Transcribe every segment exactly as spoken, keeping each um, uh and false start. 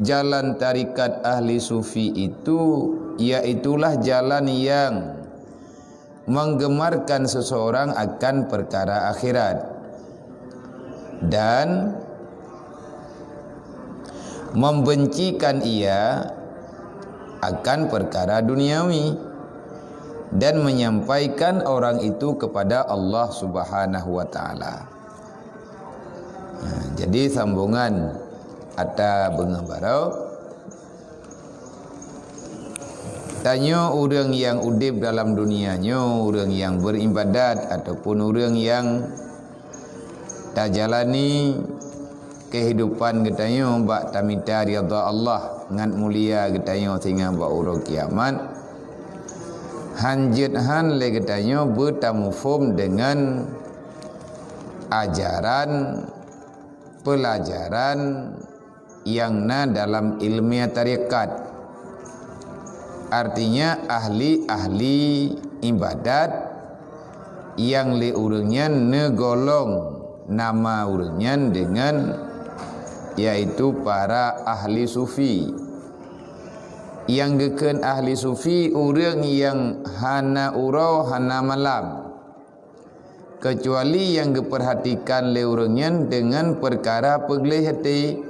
jalan tarikat ahli sufi itu, yaitulah jalan yang menggemarkan seseorang akan perkara akhirat dan membencikan ia akan perkara duniawi dan menyampaikan orang itu kepada Allah Subhanahu wa Taala. Nah, jadi sambungan ata beungoh baroe. Tanyoe ureuëng nyang udeb dalam dunia nyoe, ureuëng nyang beribadat ataupun ureuëng nyang tajalani kehidupan geutanyoe bak tamita ridha Allah ngat mulia geutanyoe singoh bak uroe kiamat, hanjeuet han lé geutanyoe beutamuphom deungon ajaran, peulajaran nyang na dalam iéleumé tarekat. Artinya, ahli-ahli ibadat nyang lé ureuëng nyan neugolong nama ureuëng nyan deungon, yaitu para ahli sufi. Nyang geukheun ahli sufi, ureuëng nyang hana uroe hana malam, keucuali nyang geupeurhatikan lé ureuëng nyan deungon peukara peugleh até.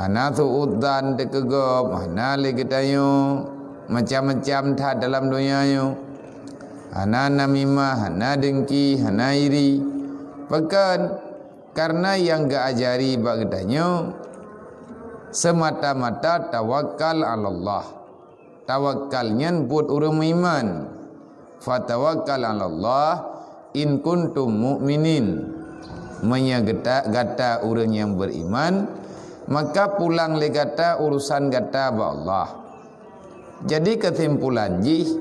Hana su'udzan teukeugop, hana lé geutanyoe macam-macam that dalam donya nyoe. Hana namimah, hana dengki, hana iri. Pakon? Karena nyang geuajari bak geutanyoe semata-mata tawakal 'alallah. Tawakal nyan buet ureuëng meuiman. "Fatawakkal 'alallah in kuntum mu'minin." Meunyoe gata, gata ureuëng nyang beriman, maka pulang lé gata urusan gata bak Allah. Jadi, kesimpulan jih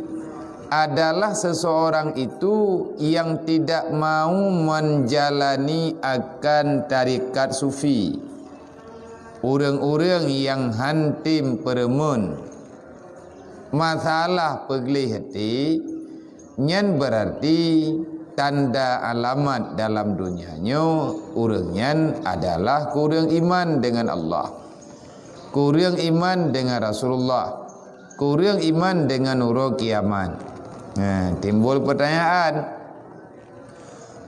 adalah seseorang itu yang tidak mau menjalani akan tarekat sufi. Ureuëng-ureuëng nyang han tem peureumeun masalah peugleh até, nyan beurarti tanda alamat dalam donya nyoe ureuëng nyan adalah kureueng iman deungon Allah, kureueng iman deungon Rasulullah, kureueng iman deungon uroe kiamat. Nah, timbul peutanyaan,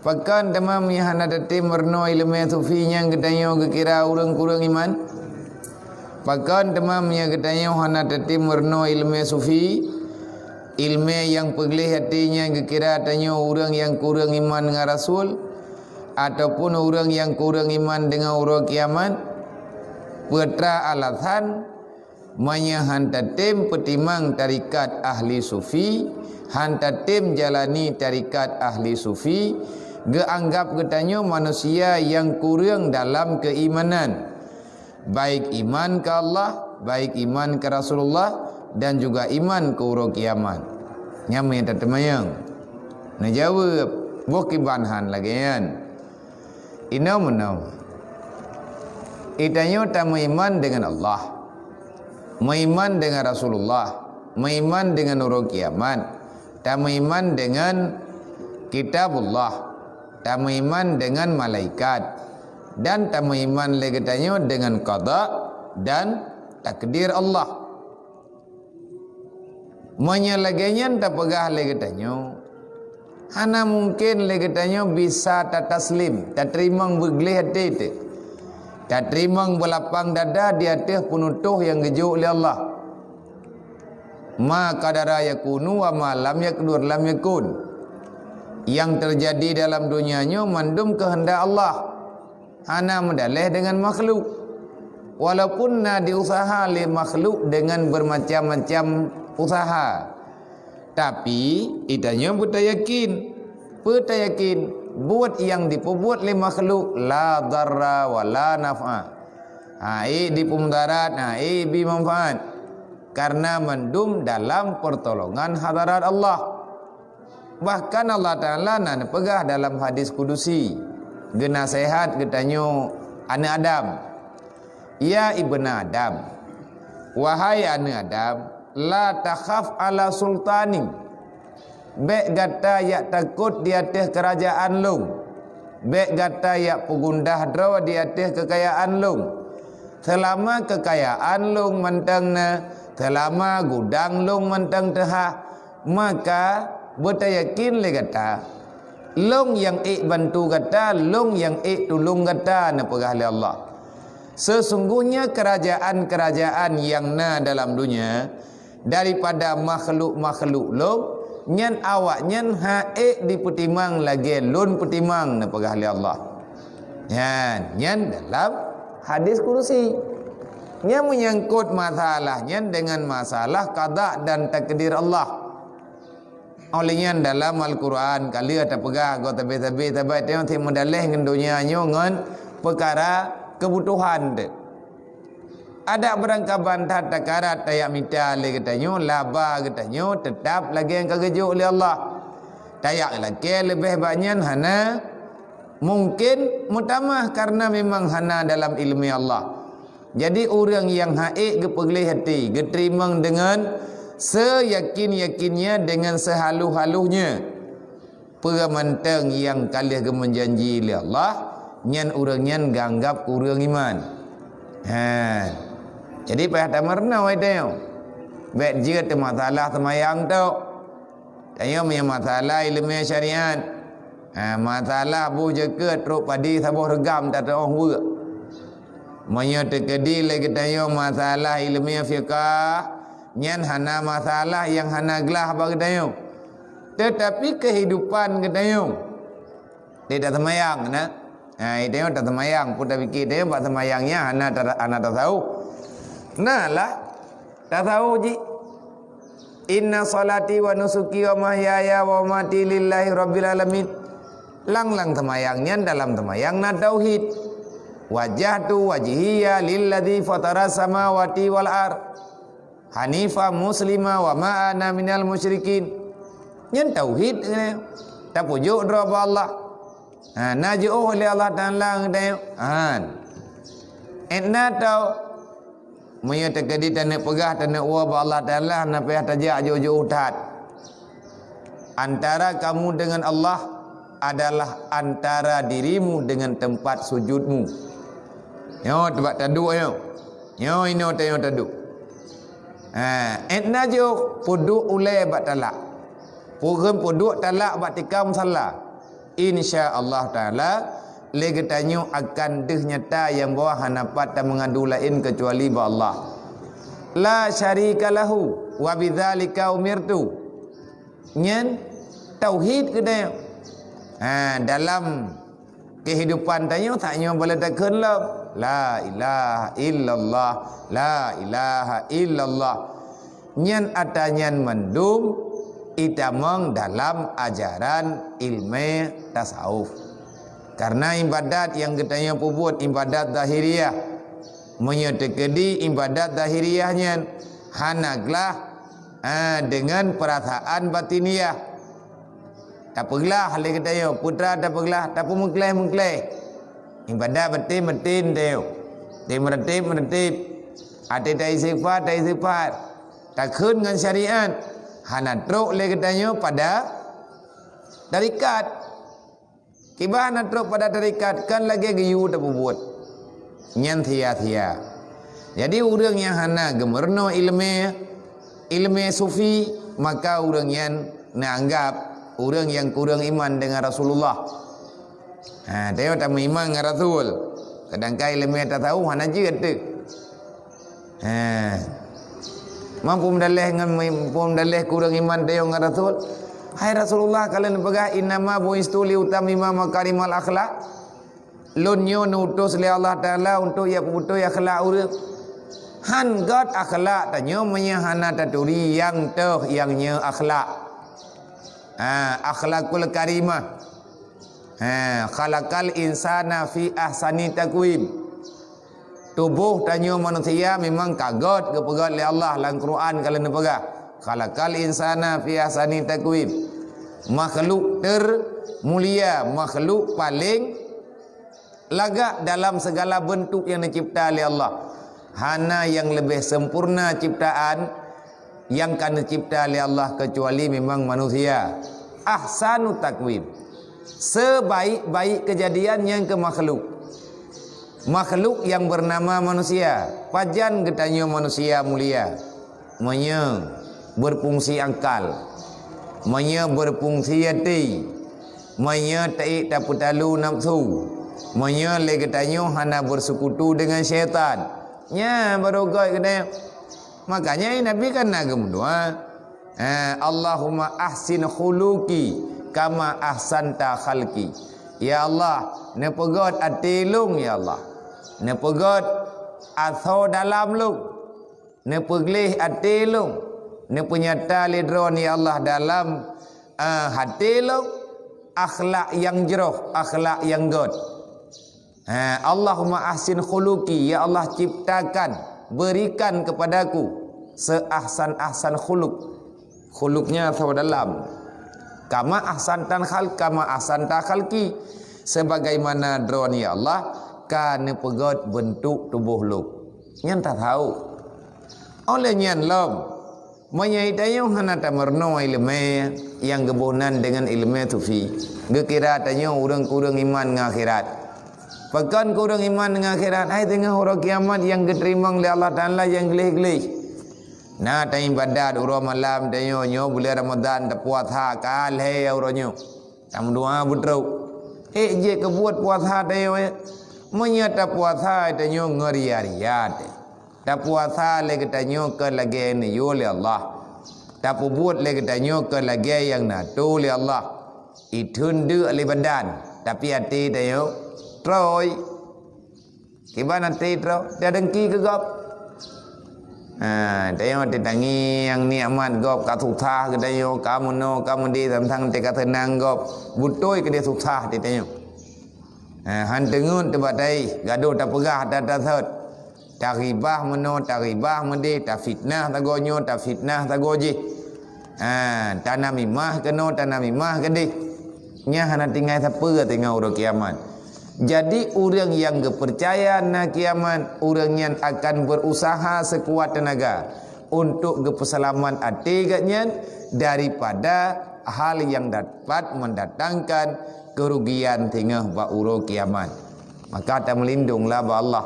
pakon teuma meunyoe hana tatem meurunoe iéleumé sufi nyang geutanyoe geukira ureuëng kureueng iman? Pakon teuma meunyoe geutanyoe hana tatem meurunoe iéleumé sufi, iéleumé nyang peugleh até nyang geukira tanyoe ureuëng nyang kureueng iman ngon Rasul, ataupun ureuëng nyang kureueng iman deungon uroe kiamat? Peue teuma alasan? Meunyoe han tatem peutimang tarekat ahli sufi, han tatem jalani tarekat ahli sufi, geuanggab geutanyoe manusia nyang kureueng dalam keuimanan, baik iman keu Allah, baik iman keu Rasulullah, dan juga iman keu uroe kiamat. Nyan meunyoe tateumanyong. Neujaweueb, boh kiban han lagée nyan. Inoe meunoe, geutanyoe tameuiman deungon Allah, meuiman deungon Rasulullah, meuiman deungon uroe kiamat, tameuiman deungon Kitabullah, tameuiman deungon malaikat, dan tameuiman lé geutanyoe deungon qada dan takdir Allah. Meunyoe lagée nyan tapeugah lé geutanyoe, hana mungken lé geutanyoe bisa tataslem, tateurimong beugleh até teuh, tateurimong beulapang dada di ateueh peunutôh nyang geujok lé Allah. Ma qadara yakunu wa ma lam yaqdur lam yakun. Nyang teujadi dalam donya nyoe mandum keuheundak Allah. Hana meudaléh deungon makhluk. Walaupun na diuseuha lé makhluk deungon beumacam-macam useuha, tapi geutanyoe beutayakin. Peue tayakin? Buet nyang jipeubuet lé makhluk la dharra wa la naf'a. Hana jipeumudarat, hana jibi manfaat. Karena mandum dalam peurtolongan hadarat Allah. Bahkan Allah Ta'ala na neupeugah dalam hadis kudusi, geunaseuhat geutanyoe aneuëk Adam, "Ya ibna Adam, wahai aneuëk Adam, la takhaf ala sultani, bék gata jak takot di ateueh keurajaan lôn, bék gata jak peugundah droe di ateueh keukayaan lôn. Seulama keukayaan lôn mantong na, seulama gudang lôn mantong teuhah, maka beutayakin lé gata, lôn nyang ék bantu gata, lôn nyang ék tulông gata, neupeugah lé Allah. Seusungguhnya keurajaan-keurajaan nyang na dalam donya, daripada makhluk-makhluk lôn, nyan awaknyan han ék jipeutimang lagée lôn peutimang, neupeugah lé Allah. Nyan, nyan dalam hadis kudusi. Nyan meunyangkot masalah nyan dengan masalah qada dan takdir Allah. Óh lheueh nyan dalam Al-Quran, ka lheueh tapeugah goe sabé-sabé, sabab tanyoe sit meudaleh ngon donya nyoe ngon peukara keubutuhan teuh. Adak beurangkaban that takarat tajak mita lé geutanyoe, laba geutanyoe teutab lagée nyang ka geujok lé Allah. Tajak lakée leubeh bak nyan hana mungken meutamah, kareuna memang hana dalam iéleumé Allah. Jadi, ureuëng nyang han ék geupeugleh até, geuteurimong deungon seuyakin-yakinnya, deungon seuhaluh-haluhnya. Peue mantong nyang ka lheueh geumeujanji lé Allah, nyan ureuëng nyan geuanggab keu ureuëng iman. Ha. Jadi, payah tameurunoe watée nyoe. Bék jeuet masalah seumayang tok. Tanyoe meunyoe masalah iéleumé syariat. Ha, masalah boh jeukeut trok padi saboh reugam tateuôh weuek. Meunyoe teukeudi lé geutanyoe masalah iéleumé fiqah, nyan hana masalah nyang hana glah bak geutanyoe. Teutapi keuhidupan geutanyoe, di taseumayang na. Ha, geutanyoe taseumayang, peue tapike tanyoe bak seumayang nyan hana ta-, hana tasawuf. Na lah, tasawuf jih. "Inna salati wa nusuki wa mahyaya wa mamati lillahi rabbil alamin." Lang-lang seumayang nyan dalam seumayang na tauhid. "Wajjahtu wajhiya lilladzi fataras samawati wal ard hanifa muslima wa ma ana minal musyrikin." Nyan tauhid, eh, tapeujok droe bak Allah. Ha, na jiôh lé Allah Taala geutanyoe. Han. Ék na tau Meunyoe teukeudi taneuk peugah, taneuk woe bak Allah Taala, hana payah tajak jauh-jauh that. Antara kamu dengan Allah adalah antara dirimu dengan tempat sujudmu. Nyoe teubak taduek nyoe. Nyoe inoe tanyoe taduek. Ha, ék na jih peuduek ulée bak talak. Peureum peuduek talak bak tika musala. Insya Allah Taala, lé geutanyoe akan deuh nyata nyang bahwa hana pat tameungadu laén keucuali bak Allah. La syarika lahu, wa bidzalika umirtu. Nyan tauhid geutanyoe. Ha, dalam keuhidupan tanyoe, tanyoe bala takheun lom, la ilaha illallah, la ilaha illallah. Nyan ata nyan mandum itamong dalam ajaran ilmu tasawuf. Karena ibadat nyang geutanyoe peubuet ibadat zahiriah. Meunyoe teukeudi ibadat zahiriah nyan hana glah, ha, deungon peurasaan batiniah. Tapeuglah lé geutanyoe, putra tapeuglah, tapeumeukleh-meukleh. Ibadat batin-batin tanyoe. Até meureuteb-meureuteb. Até taistighfar, taistighfar. Takheun ngon syariat. Hana trok lé geutanyoe pada tarikat. Kiban hana trok pada tarikat, kan lagée geuyue tapeubuet. Nyan sia-sia. Jadi, ureuëng nyang hana geumeurunoe iéleumé, iéleumé sufi, maka ureuëng nyan neuanggab ureuëng nyang kureueng iman deungon Rasulullah. Ha, tanyoe tameuiman ngon Rasul, seudangkan iéleumé tasawuf hana jeuet teuh. Ha. Mampu meudaleh ngon, mampu meudaleh kureueng iman tanyoe ngon Rasul. Hai Rasulullah, ka lheueh neupeugah, "Innama bu'istu liutammima makarimal akhlak." Lôn nyoe neuutus lé Allah Taala untuk jak peubeutôi akhlak ureuëng. Han gét akhlak tanyoe meunyoe hana taturi nyang toh nyang nyoe akhlak. Ha, akhlakul karimah. Ha, khalaqal insana fi ahsani taqwim. Tuboh tanyoe manusia memang ka gét geupeugét lé Allah lam Quran ka lheueh neupeugah, "Khalaqal insana fi ahsani taqwim." Makhluk termulia, makhluk paléng lagak dalam segala bentuk nyang neucipta lé Allah. Hana nyang leubeh sempurna ciptaan nyang ka neucipta lé Allah keucuali memang manusia. Ahsanu takwim. Sebaik-baik keujadian nyang keu makhluk. Makhluk nyang beunama manusia, pajan geutanyoe manusia mulia? Meunyoe beufungsi akal, meunyoe beufungsi até, meunyoe taék tapeutalu nafsu, meunyoe lé geutanyoe hana beuseukutu deungon syaitan, nyan barô göt geutanyoe. Makanya Nabi kan na geumeudoa, eh, "Allahumma ahsin khuluqi kama ahsanta khalqi." Ya Allah, neupeugöt até lôn, ya Allah. Neupeugöt asoe dalam lôn. Neupeugleh até lôn. Neupeunyata lé Droe, ya Allah, dalam, eh, até lôn akhlak nyang jroh, akhlak nyang göt. Ha, "Allahumma ahsin khuluqi," ya Allah, ciptakan, berikan kepadaku seahsan-ahsan khuluq. Khuluq nyan asoe dalam. "Kama ahsanta khal-, kama ahsanta khalqi," sebagaimana Droe, ya Allah, ka neupeugöt beuntuk tuboh lôn. Nyan tasawuf. Óh lheueh nyan lom, meunyoe tanyoe hana tameurunoe iéleumé nyang geuboh nan deungon iéleumé sufi, geukira tanyoe ureuëng-ureuëng iman ngon akhirat. Pakon keu ureuëng iman ngon akhirat? Hai teungoh uroe kiamat nyang geuteurimong lé Allah Taala nyang gleh-gleh. Na taibadat uroe malam tanyoe, nyoe buleuen Ramadhan tapuasa ka lhée uroe nyoe. Tameudoa beutrok. Ék jeuet keu buet puasa tanyoe. Meunyoe tapuasa tanyoe ngon ria-ria teuh. Tapuasa lé geutanyoe keu lagée neuyue lé Allah. Tapeubuet lé geutanyoe keu lagée nyang neuturi lé Allah. Itheun deuk lé badan, tapi até tanyoe trôi. Kiban até trôi, tadengki keu gob. Ha, tanyoe teutangieng nikmat gob, ka susah geutanyoe, ka meunoe, ka meudeh, teuntang teuka seunang gob. Beutôi keudeh susah teutanyoe. Ha, han teungeut teuh bak taéh, gadôh tapeugah that-that sot. Taribah meunoe, taribah meudeh, tafitnah sagoe nyoe, tafitnah sagoe jih. Ha, tanamimah keunoe, tanamimah keudeh. Nyan hana tinggai sapeue teungoh uroe kiamat. Jadi, ureuëng nyang geupeucaya na kiamat, ureuëng nyan akan berusaha sekuat tenaga untuk geupeuseulamat até geuh nyan daripada hal nyang dapat mendatangkan kerugian teungoh bak uroe kiamat. Maka tameulindonglah bak Allah.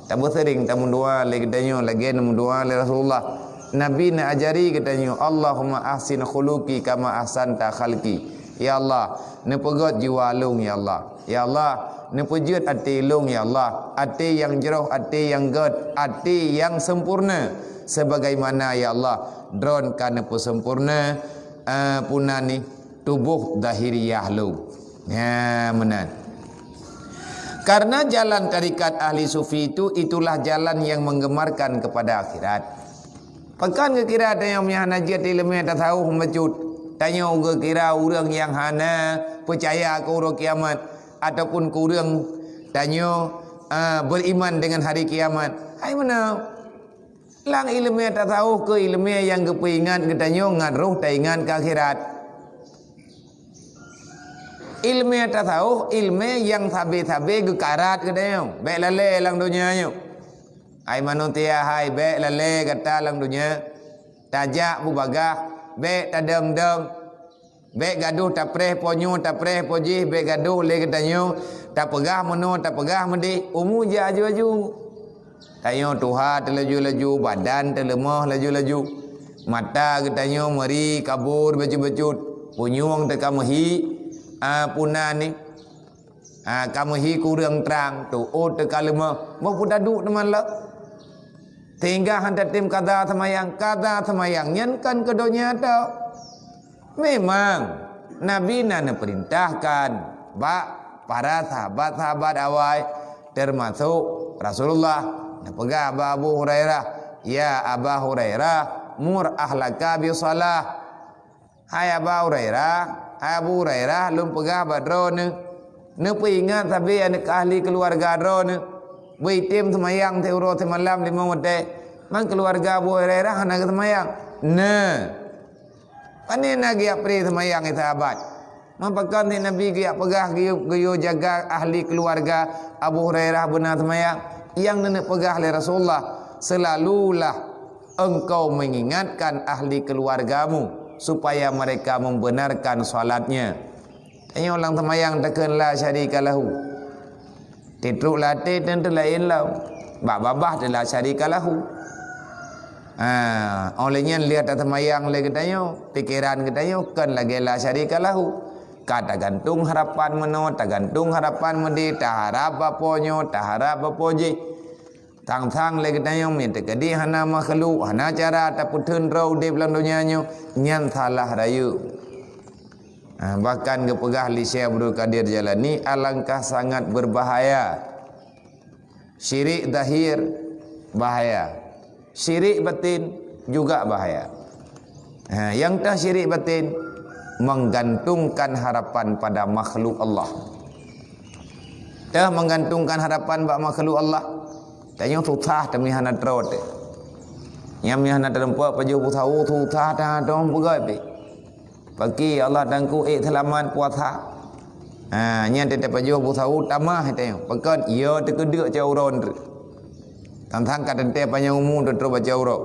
Tabeuseuring tameudoa lé geutanyoe lagée neumeudoa lé Rasulullah. Nabi neuajari geutanyoe, "Allahumma ahsin khuluqi kama ahsanta khalqi." Ya Allah, neupeugöt jiwa lôn, ya Allah. Ya Allah, neupeujeuet até lôn, ya Allah. Até nyang jroh, até nyang göt, até nyang sempurna. Sebagaimana, ya Allah, Droe ka neupeusempurna, eh, puna nih, tuboh zahiriah lôn. Ya, meunan. Karena jalan tarekat ahli sufi itu, itulah jalan yang menggemarkan kepada akhirat. Pakon geukira tanyoe nyang hana jeuet iéleumé tasawuf bacut? Tanyoe geukira ureuëng nyang hana peucaya keu uroe kiamat ataupun keu ureuëng tanyoe, ah, beriman dengan hari kiamat. Hai meunoe. Lam iéleumé tasawuf keu iéleumé nyang geupeuingat geutanyoe ngon roh taingat keu akhirat. Iéleumé tasawuf, iéleumé nyang sabe-sabe geukarat geutanyoe, bék lalée lam donya nyoe. Hai manusia hai, bék lalée gata lam donya. Tajak beubagaih, bék tadong-dong. Bék gadôh tapreh po nyoe, tapreh po jih, bék gadôh lé geutanyoe tapeugah meunoe, tapeugah meudeh, umu jak aju-aju. Tanyoe tuha teulaju-laju, badan teuleumoh laju-laju. Mata geutanyoe meuri kabur bacut-bacut, punyueng teuka meuhi, a, puna nih. Ha, ka meuhi kureueng trang, tuôt teuka leumoh, boh peutaduek teuma lom. Sehingga han tatem kada seumayang, kada seumayang nyan kon keu donya tok. Memang, Nabi na neupeurintahkan bak para sahabat-sahabat awai, teumasok Rasulullah, neupeugah bak Abu Hurairah, "Ya Aba Hurairah, mur ahlaka bis shalah." Hai Aba Hurairah, hai Abu Hurairah, lôn peugah bak droeneuh, neupeuingat sabe aneuëk ahli keuluwarga droeneuh. Beuitem seumayang siuroe simalam limong watée. Man keuluwarga Abu Hurairah hana geuseumayang? Na. Pane na geujak preh seumayang lé sahabat? Man pakon si Nabi geujak peugah geuyue, geuyue jaga ahli keuluwarga Abu Hurairah beuna seumayang? Nyang neuneuk peugah lé Rasulullah, "Seulalulah engkau mengingatkan ahli keluargamu supaya mereka membenarkan salatnya." Tanyoe lam seumayang takheun la syarika lahu. Titrok lam até tentu laén lom. Bak babah teuh la syarika lahu. Ha, óh lheueh nyan lheueh taseumayang lé geutanyoe, pikeran geutanyoe kon lagée la syarika lahu. Ka tagantung harapan meunoe, tagantung harapan meudéh, taharab bak po nyoe, taharab bak po jéh. Tang-tang lé geutanyoe meuteukadi hana makhluk, hana cara tapeutheun droe udeb lam donya nyoe, nyan salah rayeuk. Ha, bahkan geupeugah lé Syekh Abdul Qadir Jailani, alangkah sangat berbahaya. Syirik zahir bahaya. Syirik batin juga bahaya. Ha, nyang teuh syirik batin, menggantungkan harapan pada makhluk Allah. Teuh menggantungkan harapan bak makhluk Allah. Tanyoe susah teuma hana troe teuh. Nyang meuhana teurumpok pajoh busawu susah that dong peugah pih. Paki Allah Teungku ék seulamat puasa. Ha, nyan teuh pajoh busawu tamah teuh. Pakon, iya teukeudeuk cak uroe nyoe. Tang-tang ka teuntée panyang umu teutroe baca uroe.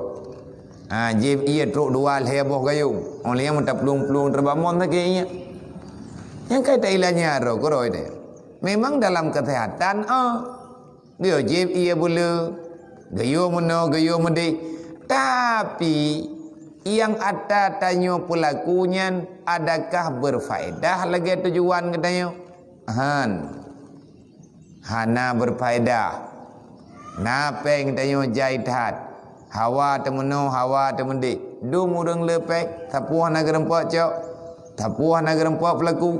Ha, jieb ié trok dua lhée boh gayung. Óh lheueh nyan meutaplueng-plueng teubamon sakét nyan. Nyang kai ta ilanya roh keuroi deh. Memang dalam kesehatan, ah. Geuyue jieb ié buleue, geuyue meunoe, geuyue meudéh. Tapi, nyang ata tanyoe peulaku nyan adakah berfaedah lagée tujuan geutanyoe? Han. Hana berfaedah. Na péng tanyoe jai that. Hawa teumeunoe, hawa teumeudéh. Dum ureuëng le péng, sapeue hana geurumpok cok, sapeue hana geurumpok peulaku.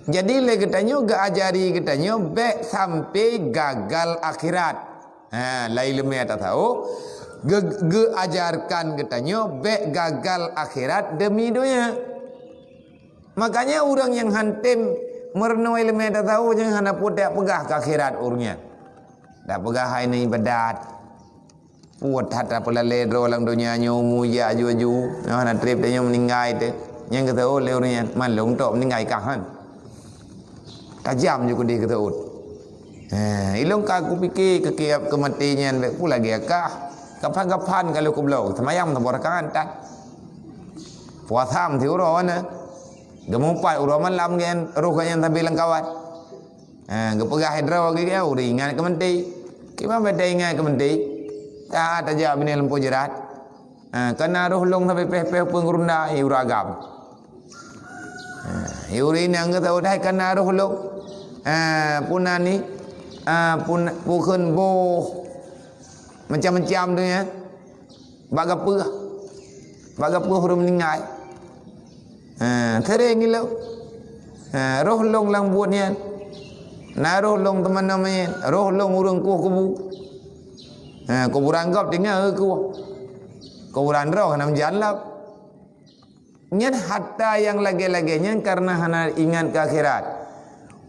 Jadi lé geutanyoe geuajari geutanyoe bék sampai gagal akhirat. Ha, lai leumé tasawuf geu-, geuajarkan geutanyoe bék gagal akhirat demi donya. Makanya ureuëng nyang hántom meurunoe ileumé tasawuf nyang hana putéh peugah keu akhirat ureuëng nyan. Dak peugah hai nyan ibadat. Puet that tapeulalée droe lam donya nyoe umu jak aju-aju, nyoe hana treb tanyoe meuninggai teuh. Nyang geuseuôt lé ureuëng nyan, man lôn tok meuninggai kah han. Tajam ju keudeh geuseuôt. Heh, ilôn ka kupike keu kiab keu maté nyan bék peue lagée kah. Kapan-kapan ka lheueh kubloe, seumayang saboh rakaat tan. Puasa meusiuroe na. Geumeupat uroe malam nyan roh geuh nyan sabe lam kawat. Ha, geupeugah droe geuh, ureuëng ingat keu maté. Kiban bak ingat keu maté? Ka tajak binéh lampôh jeurat. Ha, kana roh lôn sabe péh-péh peue geurunda, i ureuëng agam. Ha, i ureuëng inong geuteuôt hai kana roh lôn. Ha, puna ni, ha, pun-, pukheun boh. Macam-macam tu ya. Bak gapeuh. Bak gapeuh ureuëng meuninggai. Ha, sering ilôn. Ha, roh lôn lam buet nyan. Na roh lôn teuma nama nyan. Roh lôn ureuëng kueh kubu. Ha, kuburan gob tinggai kueh. Kuburan droe hana meujan lom. Nyan hata nyang lagée-lagée nyan kareuna hana ingat keu akhirat.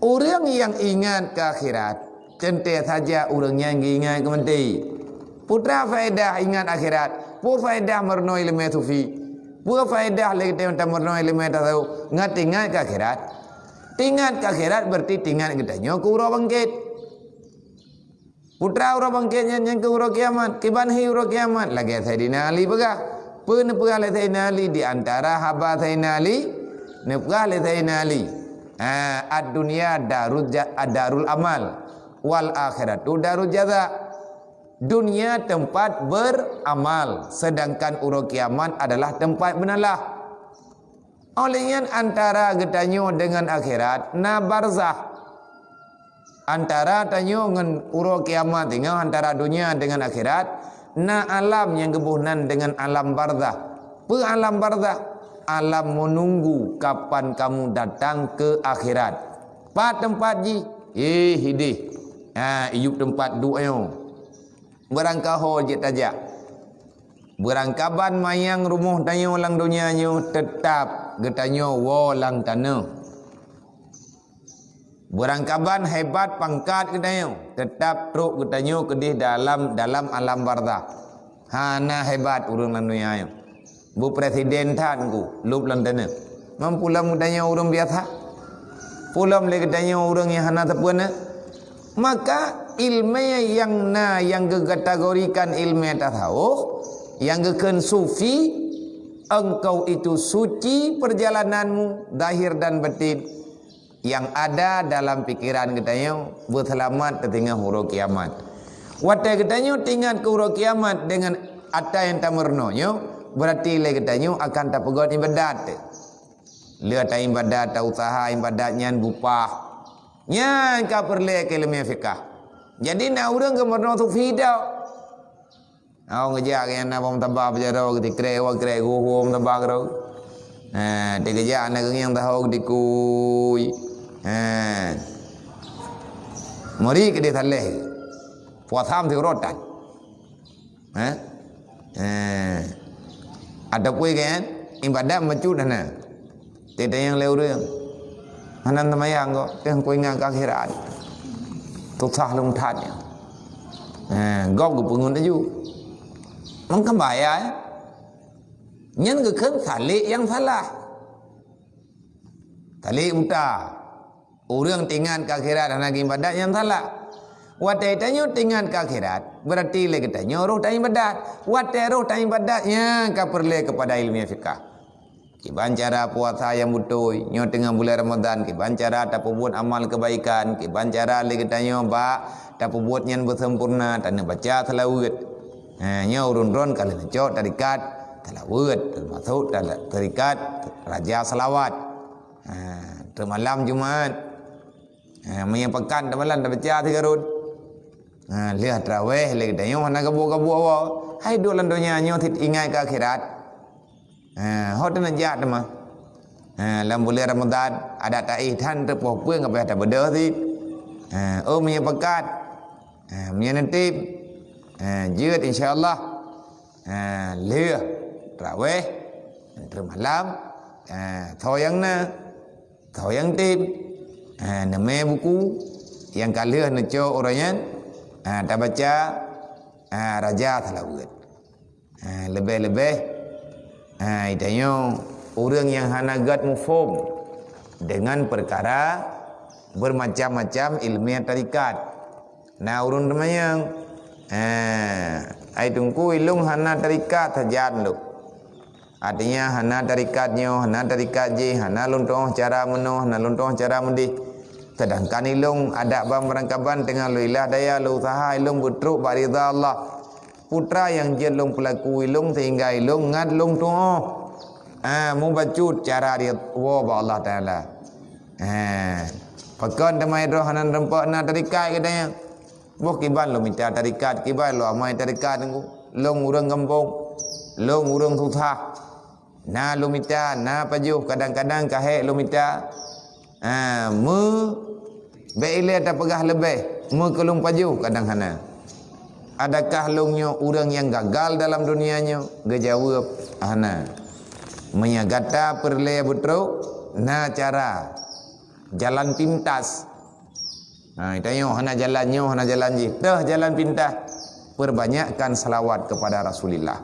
Ureuëng nyang ingat keu akhirat, teuntée saja ureuëng nyan geuingat keu maté. Peue faedah ingat akhirat? Peue faedah meurunoe ileumé sufi? Peue faedah lé geutanyoe tameurunoe ileumé tasawuf ngat ingat keu akhirat? Tingat keu akhirat berarti tingat geutanyoe keu uroe bangkét. Peue uroe bangkét nyan, nyan keuh uroe kiamat. Kiban hi uroe kiamat, lagée Saidina Ali peugah. Peue neupeugah lé Saidina Ali? Di antara haba Saidina Ali, neupeugah lé Saidina Ali, ha, "Ad-dunya darul ja-, darul amal, wal akhiratu darul jaza." Dunia tempat beramal, sedangkan uroe kiamat adalah tempat beunalah. Óh lheueh nyan antara geutanyoe deungon akhirat na barzakh. Antara tanyoe ngon uroe kiamat singoh, antara donya deungon akhirat, na alam nyang geuboh nan deungon alam barzakh. Peue alam barzakh? Alam meununggu kapan kamu datang keu akhirat. Pat teumpat jih? Eh, hideh. Ha, iyup teumpat duek nyoe. Beurangkaho jeuet tajak. Beurangkaban manyang rumoh tanyoe lam donya nyoe, teutab geutanyoe woe lam tanoh. Beurangkaban hebat pangkat geutanyoe, teutab trok geutanyoe keudeh dalam, dalam alam barzakh. Hana hebat ureuëng lam donya nyoe. Beupresiden that ku, lôb lam tanoh. Meupulom geutanyoe ureuëng biasa? Pulom lé geutanyoe ureuëng nyang hana sapeue na? Maka ileumé nyang na nyang geukategorikan ileumé tasawuf, nyang geukheun sufi, engkau itu suci perjalananmu, zahir dan batin. Nyang ada dalam pikiran geutanyoe beuseulamat teutinggai uroe kiamat. Watée geutanyoe teuingat keu uroe kiamat deungon atra nyang tameurunoe nyoe, beurati lé geutanyoe akan tapeugét iébadat. Lheueh taiébadat, tauseuha iébadat nyan beupah. Nyan ka peureulée keu iéleumé fiqah. Jadi na ureuëng geumeurunoe sufi dak. Awak ngeujak nyang na bom taba beujaroe geuti krek wa krek guhom taba keudroe. Ha, teugeujak na geuh nyang taho dikui. Ha. Mari keu dia saleh. Puasa mesti urotan. Ha? Ha. Ataupun kan ibadat macut hana. Teudeungoe lé ureuëng, hana seumayang kok, teuh ku ingat keu akhirat. Susah lom that nyan. Eh, gob geupeungeut laju. Mangkam bahaya, eh. Nyan geukheun salek nyang salah. Salek buta. Ureuëng teuingat keu akhirat hana geuibadat nyan salah. Watée tanyoe teuingat keu akhirat, beurati lé geutanyoe roh taibadat. Watée roh taibadat nyan ka peureulée keupada iéleumé fiqah. Kiban cara puasa nyang beutôi, nyoe teungoh buleuen Ramadhan, kiban cara tapeubuet amal keubaikan, kiban cara lé geutanyoe bak tapeubuet nyan beusempurna, taneuk baca seulaweuet. Ha, nyoe ureuëng droen ka lheueh neucok tarikat seulaweuet, teumasok tala-, tarikat raja seulawat. Ha, teuk malam Jumat. Ha, meunyoe peukan teuk malam tabaca sigarut. Ha, lheueh traweh lé geutanyoe hana gabuek-gabuek awak. Hai duek lam donya nyoe cit ingat keu akhirat. Ha, ho teuneuk jak teuma. Ha, lam buleuen Ramadhan, adak taéh that teupoh peue ngon payah tabeudôh cit. Ha, oh meunyoe peukat. Ha, meunyoe neutem. Ha, jeuet insya Allah. Ha, lheueh traweh, teuk malam. Ha, soe nyang na, soe nyang tem. Ha, neumé buku nyang ka lheueh neucok uroe nyan. Ha, tabaca, ha, raja seulaweuet. Ha, leubeh-leubeh, ha, geutanyoe ureuëng nyang hana gét muphom deungon peukara beumacam-macam iéleumé tarikat. Na ureuëng teumanyong, eh, ai teungku ilong hana tarikat sajan lom. Artinya hana tarikat nyoe, hana tarikat jih, hana lôn tuoh cara meunoe, hana lôn tuoh cara meudeh. Sedangkan ilong adak ban beurangkaban teungoh lôn ilah daya lôn useuha ilong beutrok bak ridha Allah. Putra nyang jeuet lôn peulaku ilong sehingga ilong ngat lôn tuoh. Ah, mubacut cara dia woe bak Allah Taala. Ha, pakon teuma droe hana reumpok na tarikat geutanyoe? Boh kiban lôn mita tarikat, kiban lôn amai tarikat nunggu. Lôn ureuëng gampông, lôn ureuëng susah. Na lôn mita, na pajoh, kadang-kadang ka hék lôn mita. Ha, meu bék ilée tapeugah leubeh, meu keu lôn pajoh kadang hana. Adakah lôn nyoe ureuëng nyang gagal dalam dunia nyoe? Geujaweueb, hana. Meunyoe gata peureulée beutrok, na cara. Jalan pintas. Ha, tanyoe hana jalan nyoe, hana jalan jih. Teuh jalan pintas. Perbanyakkan salawat kepada Rasulillah.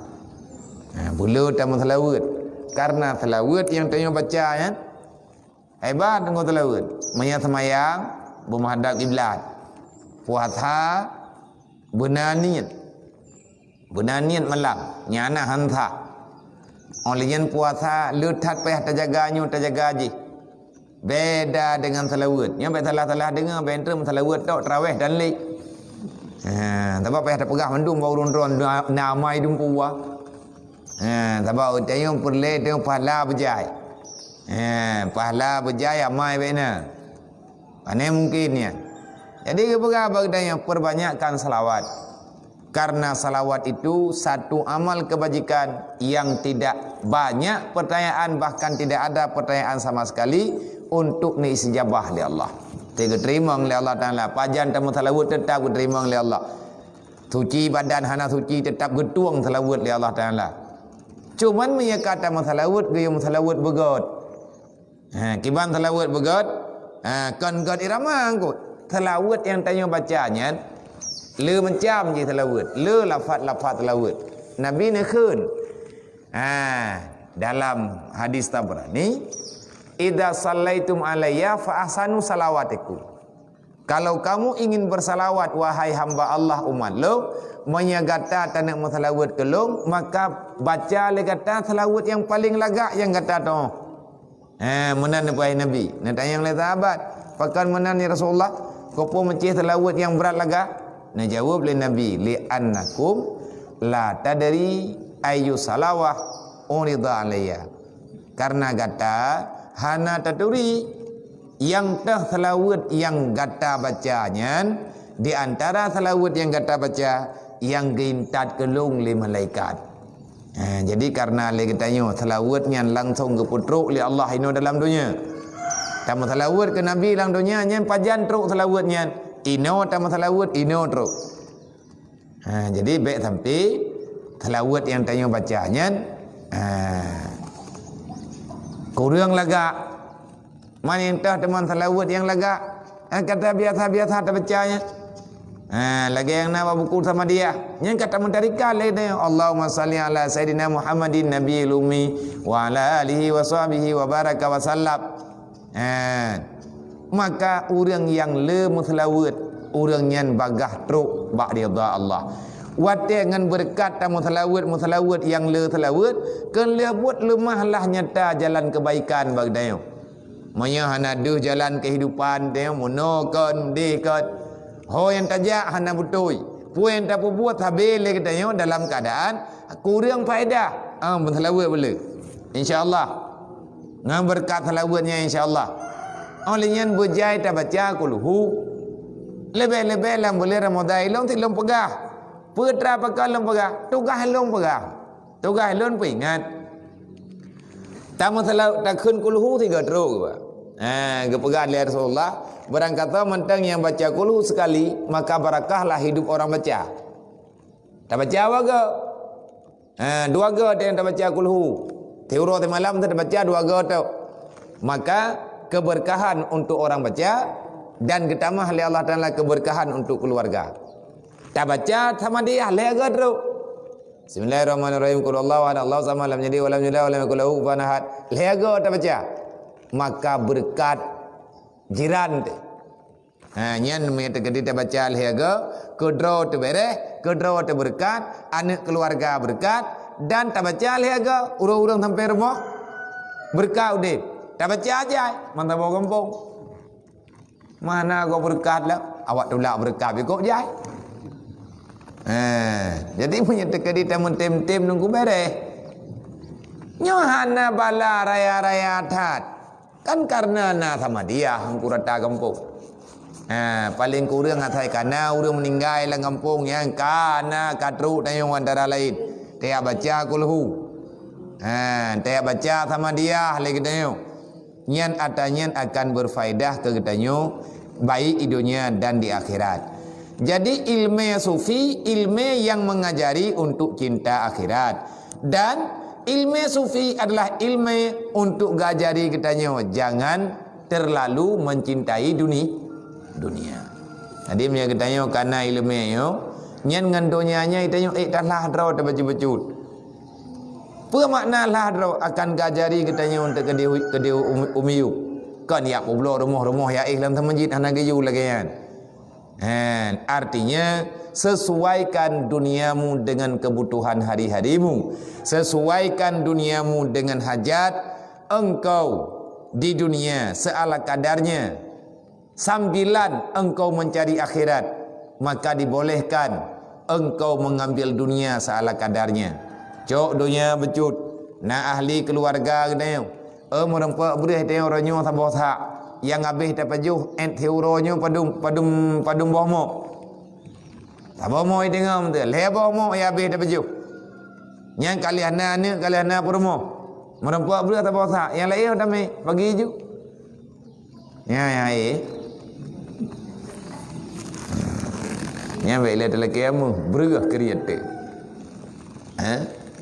Ha, beulo tameusalaweuet. Karena salaweuet nyang tanyoe baca nyan, hebat ngon salaweuet. Meunyoe seumayang, beumeuhadab kiblat. Puasa, beuna niet. Beuna niet malam, nyan na hansa. Óh lheueh nyan puasa le that payah tajaga nyoe, tajaga jih. Beda dengan salaweuet. Nyoe bék salah-salah deungoe, bék treuk salaweuet tok traweh dan lé. Ha, sabab payah tapeugah mandum bak ureuëng droe na, na amai dumpeue. Ha, sabab tanyoe peureulée tanyoe pahala beujai. Ha, pahala beujai amai bék na. Pane mungkin nyan. Jadi geupeugah bak geutanyoe perbanyakkan salawat. Karena salawat itu satu amal kebajikan yang tidak banyak pertanyaan, bahkan tidak ada pertanyaan sama sekali untuk neusijabah lé Allah. Teugeuteurimong lé Allah Taala. Pajan tameusalaweuet teutap geuteurimong lé Allah. Suci badan hana suci teutap geutueng salaweuet lé Allah Taala. Cuman meunyoe ka tameusalaweuet geuyue meusalaweuet beugét. Ha, kiban salaweuet beugét, ha, kon gét irama angkut. Salaweuet nyang tanyoe baca nyan, le macam jih salaweuet, le lafat-lafat salaweuet. Nabi neukheun, ha, dalam hadis Tabrani, "Idza sallaitum alayya fa ahsanu salawatikum." Kalau kamu ingin bersalawat, wahai hamba Allah umat lôn, meunyoe gata taneuk meusalaweuet keu lôn, maka baca lé gata salaweuet nyang paleng lagak nyang gata tuoh. Ha, meunan neupeugah Nabi. Neutanyong lé sahabat, "Pakon meunan, ya Rasulullah? Keupeue meucéh seulaweuet nyang brat lagak?" Neujaweueb lé Nabi, "Li'annakum la tadri ayyu salawah urida alayya." Karena gata hana taturi nyang toh seulaweuet nyang gata baca nyan, di antara seulaweuet nyang gata baca, nyang geuintat keu lôn lé malaikat. Ha, jadi karena lé geutanyoe seulaweuet nyan langsong geupeutrok lé Allah inoe dalam donya. Tameuseulaweuet keu Nabi lam donya nyan pajan trok seulaweuet nyan? Inoe tameuseulaweuet, inoe trok. Ha, jadi bék sampai seulaweuet nyang tanyoe baca nyan, ha, kureueng lagak. Man nyang toh teuma seulaweuet nyang lagak, ha, kata biasa-biasa tabaca nyan. Ha, lagée nyang na bak buku Samadiyah. Nyan ka tameutarika lé nyoe, "Allahumma shalli ala Sayyidina Muhammadin nabiyil ummi wa ala alihi wa sahbihi wa baraka wa sallam." Ha. Maka ureuëng nyang le meuseulaweuet, ureuëng nyan bagaih trok bak ridha Allah. Watée ngon beureukat tameuseulaweuet, meuseulaweuet nyang le seulaweuet, keu lheueh buet leumah lah nyata jalan keubaikan bak geutanyoe. Meunyoe hana deuh jalan keuhidupan teuh, meunoe kon, deh kon. Ho nyang tajak hana beutôi. Peue nyang tapeubuet sabe lé geutanyoe dalam keuadaan kureueng faedah. Ah, meuseulaweuet beu le. Insya Allah. Ngon beureukat seulaweuet nyan, insya Allah. Óh lheueh nyan beujai tabaca kulhu. Leubeh-leubeh lam buleuen Ramadhan ilôn sit lôn peugah. Peue teuma pakon lôn peugah? Tugaih lôn peugah. Tugaih lôn peuingat. Tameuseulaweuet takheun kulhu sigoe trok geuba. Ha, geupeugah lé Rasulullah, barangkasoe mantong nyang baca kulhu sekali, maka barakahlah hidup orang baca. Tabaca dua goe. Ha, dua goe teuh nyang tabaca kulhu. Siuroe simalam teuh tabaca dua goe teuh. Maka keberkahan untuk orang baca dan geutamah lé Allah Taala keberkahan untuk keluarga. Tabaca Samadiyah lhée goe trok. Bismillahirrahmanirrahim. Qul huwallahu ahad, Allahus samad, lam yalid walam yulad walam yakul lahu kufuwan ahad. Lhée goe tabaca. Maka beureukat jiran teuh. Ha, nyan meunyoe teukeudi tabaca lhée goe, keudroe teuh beureh, keudroe teuh beureukat, aneuëk keuluwarga beureukat, dan tabaca lhée goe, ureuëng-ureuëng sampai rumoh beureukat udeb. Tabaca jai, mantong boh gampông. Mana goe beureukat lah, awak tulak beureukat bikok jai. Ha, jadi meunyoe teukeudi tameutem-tem nunggu beureh. Nyoe hana bala raya-raya that. Kan karena na Samadiyah nunggu rata gampông. Ha, paling kureueng asai kana ureuëng meuninggai lam gampông nyang kana ka trok tanyoe antara laén. Tajak baca kulhu. Ha, tajak baca Samadiyah lé geutanyoe. Nyan atra nyan akan berfaedah keu geutanyoe, baik di dunia dan di akhirat. Jadi, ilmu sufi, ilmu yang mengajari untuk cinta akhirat. Dan ilmu sufi adalah ilmu untuk gajari geutanyoe jangan terlalu mencintai duni-, dunia. Jadi, meunyoe geutanyoe kana ilmu nyoe, nyan ngon donya nyan geutanyoe ék talah droe tabacut-bacut. Peue makna lah droe akan gajari geutanyoe untuk keudeh, keudeh umi-, umiyup? Kon yak peubloe rumoh-rumoh yak éh lam teumajit hana geuyue lagée nyan. Hen, artinya, sesuaikan duniamu dengan kebutuhan hari-harimu. Sesuaikan duniamu dengan hajat engkau di dunia seala kadarnya. Sambilan engkau mencari akhirat, maka dibolehkan engkau mengambil dunia seala kadarnya. Cok donya bacut, na ahli keuluwarga geutanyoe. Eh, meureumpok breueh tanyoe uroe nyoe saboh sak. Nyang habéh tapajoh, ék siuroe nyoe padum, padum, padum boh mok. Saboh mok teungoh meuteue, lhée boh mok nyang habéh tapajoh. Nyang ka lheueh na aneuëk, ka lheueh na peurumoh. Meureumpok breueh saboh sak, nyang laén tamé pagi ju. Ya, ya, eh. Nyan bék lé talakée amu, breueh kriet teuh. Ha?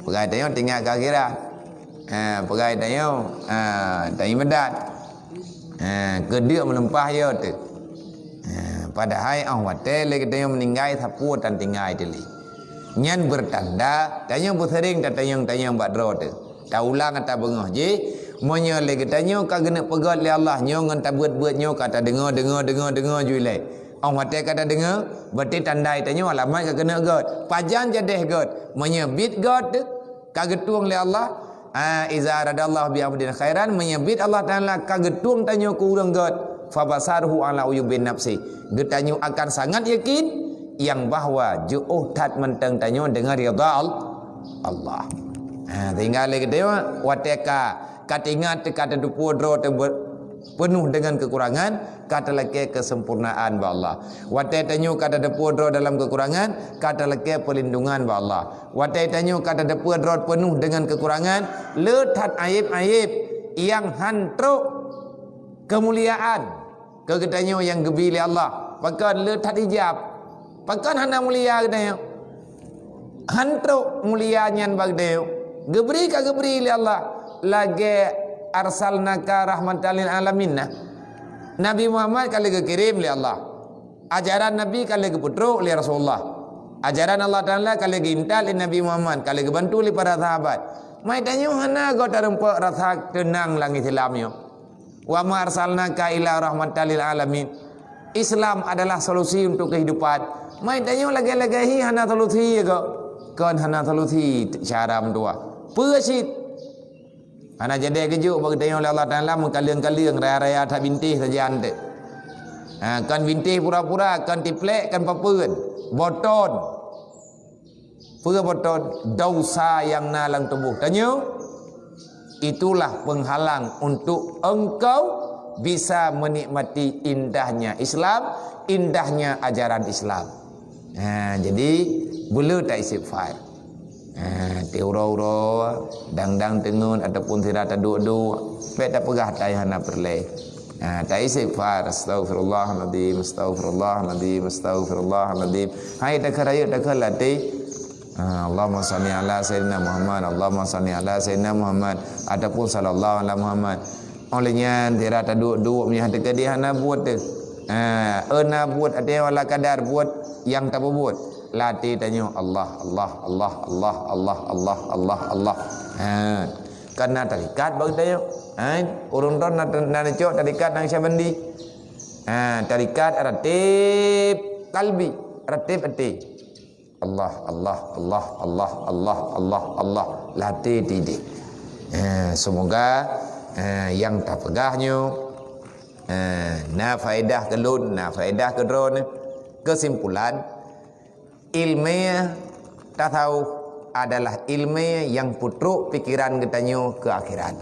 Peugah tanyoe tinggai keu akhirat. Ha, peugah tanyoe, ha, tanyoe meudat. Ha, keudeuk meulumpah yo teuh. Ha, padahai óh watée lé geutanyoe meuninggai sapeue tan tinggai teuh lé. Nyan beutanda tanyoe beuseuring tatanyong-tanyong bak droe teuh. Taulang ata beungoh jih, meunyoe lé geutanyoe ka geuneuk peugét lé Allah nyoe ngon tabeuet-beuet nyoe ka tadeungoe, deungoe, deungoe, deungoe ju ilée. Óh watée ka tadeungoe, berarti tanda tanyoe alamat ka keuneuk gét. Pajan jadeh gét? Meunyoe biet gét teuh ka geutueng lé Allah, Ah, iza aradallahu bi abdin khairan, meunyoe bit Allah Taala ka geutueng tanyoe keu ureuëng gét, fabasharuhu ala uyubin nafsi. Geutanyoe akan sangat yakin yang bahwa jiôh that mantong tanyoe deungon ridha Al-, Allah. Ha, sehingga lé geutanyoe watée ka, ka teuingat ka tateupeue droe teuh be-, peunoh deungon keukurangan, ka talakée keusempurnaan bak Allah. Watée tanyoe ka tateupeue droe dalam keukurangan, ka talakée peulindungan bak Allah. Watée tanyoe ka tateupeue droe peunoh deungon keukurangan, le that aéb-aéb nyang han trok keumuliaan keu geutanyoe nyang geubi lé Allah. Pakon le that hijab? Pakon hana mulia geutanyoe? Han trok mulia nyan bak geutanyoe. Geubri ka geubri lé Allah. Lagée arsalnaka rahmatan lil alamin nah. Nabi Muhammad ka lheueh geukirém lé Allah. Ajaran Nabi ka lheueh geupeutrok lé Rasulullah. Ajaran Allah Taala ka lheueh geuintat lé Nabi Muhammad, ka lheueh geubantu lé para sahabat. Mai tanyoe hana goe tarumpok rasa teunang lam Islam nyoe. Wa ma arsalnaka illa rahmatan lil alamin. Islam adalah solusi untuk kehidupan. Mai tanyoe lagée-lagée hi hana solusi ya kok. Kon hana solusi cara meutuah. Peue cit? Hana jadi geujok bak geutanyoe lé Allah Taala meukaleueng-kaleueng raya-raya that bintéh sajan teuh. Ha, kon bintéh pura-pura, kon tiplek, kon papeuen. Boton. Peue boton? Dosa nyang na lam tuboh tanyoe, itulah penghalang untuk engkau bisa menikmati indahnya Islam, indahnya ajaran Islam. Ha, jadi, beu le taistighfar. Ha, teuh uroe-uroe, dang-dang teungeut ataupun sira taduek-duek, bék tapeugah tai hana peureulée. Ha, taistighfar, astaghfirullahaladzim, astaghfirullahaladzim, astaghfirullahaladzim. Hai takheun rayeuk takheun latée. Ha, Allahumma shalli ala sayyidina Muhammad, Allahumma shalli ala sayyidina Muhammad, ataupun sallallahu ala Muhammad. Óh lheueh nyan, sira taduek-duek meunyoe teukeudi hana buet teuh. Ha, eu na buet, até wala kadar buet nyang tapeubuet. Latée tanyoe Allah, Allah, Allah. Ha. Kana tarikat bak tanyoe. Ha, ureuëng droe na, na neucok tarikat nang Syabandi. Ha, tarikat ratib kalbi, ratib até. Allah, Allah, Allah, Allah, Allah, Allah, Allah. Latée tideh. Ha, semoga, ha, nyang tapeugah nyoe, ha, na faedah keu lôn, na faedah keu droeneuh. Kesimpulan, ilmu tasawuf adalah ilmu nyang peutrok pikiran geutanyoe keu akhirat.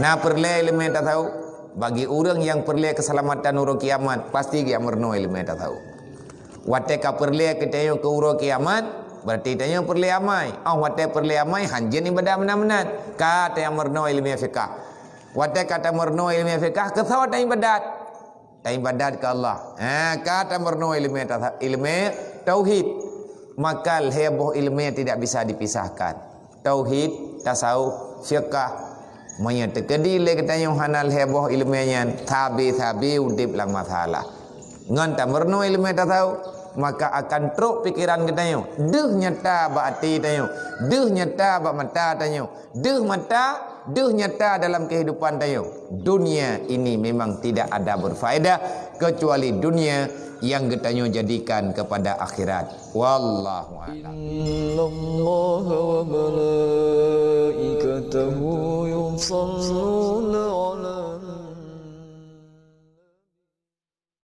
Na peureulée ilmu tasawuf, bagi ureuëng nyang peureulée keuseulamatan uroe kiamat, pasti geumeurunoe ilmu tasawuf. Watée ka peureulée keu tanyoe keu uroe kiamat, berarti tanyoe peureulée amai. Óh watée peureulée amai, hanjeut iébadat meunan-meunan. Ka tameurunoe ilmu fiqah. Watée ka tameurunoe ilmu fiqah, keu soe taiébadat? Taiébadat keu Allah. Ha, ka tameurunoe ilmu tasa-, ilmu tauhid. Maka lhée boh ilmu tidak bisa dipisahkan. Tauhid, tasawuf, fiqah. Meunyoe teukeudi lé geutanyoe hana lhée boh ilmu nyan, sabe-sabe udeb lam masalah. Ngon tameurunoe ilmu tasawuf, maka akan trok pikiran geutanyoe. Deuh nyata bak até tanyoe, deuh nyata bak mata tanyoe, deuh mata, deuh nyata dalam kehidupan tanyoe. Dunia ini memang tidak ada berfaedah kecuali dunia yang geutanyoe jadikan kepada akhirat. Wallahu a'lam. إن الله وملائكته يصلون